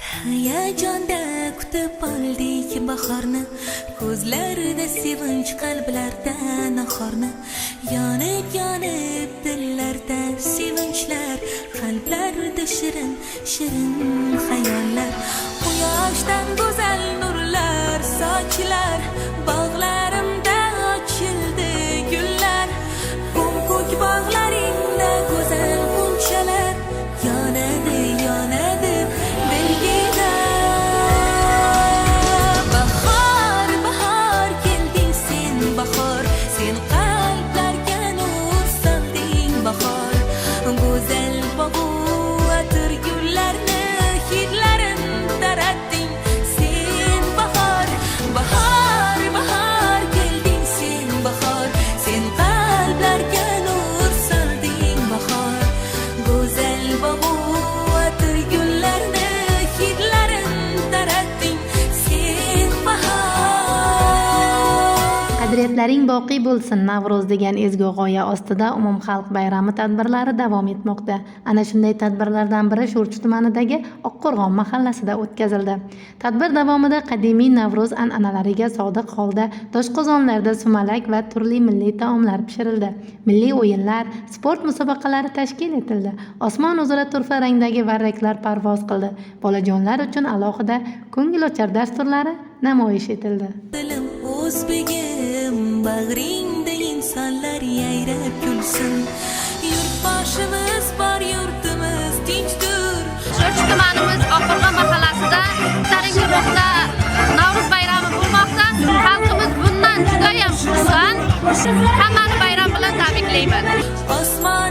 Hayajonda kutib oldik bahorni, ko'zlarida sevinch, qalblarda nahorni, yonib yonib dillarda sevinchlar, qalblarda shirin shirin xayollar. Quyoshdan go'zal nurlar sochilar, bog'larimda ochildi gullar, ko'm ko'k bog'laringda go'zal g'unchalar, yonadi, yonadi dilgina. Bahor, bahor, kelding sen, bahor, sen qalblarga nur solding, bahor. Go'zal bog'u atir gullarni hidlarin taratding sen, bahor. Bahor, bahor, kelding sen, bahor, sen qalblarga nur solding, bahor. Go'zal bog'u atir gullarni hidlarin taratding sen, bahor. "Qadriyatlaring boqiy bo'lsin, Navro'z" degan ezgu g'oya ostida umumxalq bayrami tadbirlari davom etmoqda. Ana shunday tadbirlardan biri Sho'rchi tumanidagi Oqqo'rg'on mahallasida o'tkazildi. Tadbir davomida qadimiy Navro'z an'analariga sodiq holda doshqozonlarda sumalak va turli milliy taomlar pishirildi. Milliy o'yinlar, sport musobaqalari tashkil etildi. Osmon uzra turfa rangdagi varraklar parvoz qildi. Bolajonlar uchun alohida ko'ngilochar dasturlari namoyish etildi. Dilim, o'zbegim, bag'ringda insonlar yayrab kulsin. Yurtboshimiz bor, yurtimiz tinchdir. Sho'rchi tumanimiz Oqqo'rg'on mahallasida ko'tarinki ruhda Navro'z bayrami bo'lmoqda. Xalqimiz bundan judayam xursand. Hammani bayram bilan tabriklayman. Osmon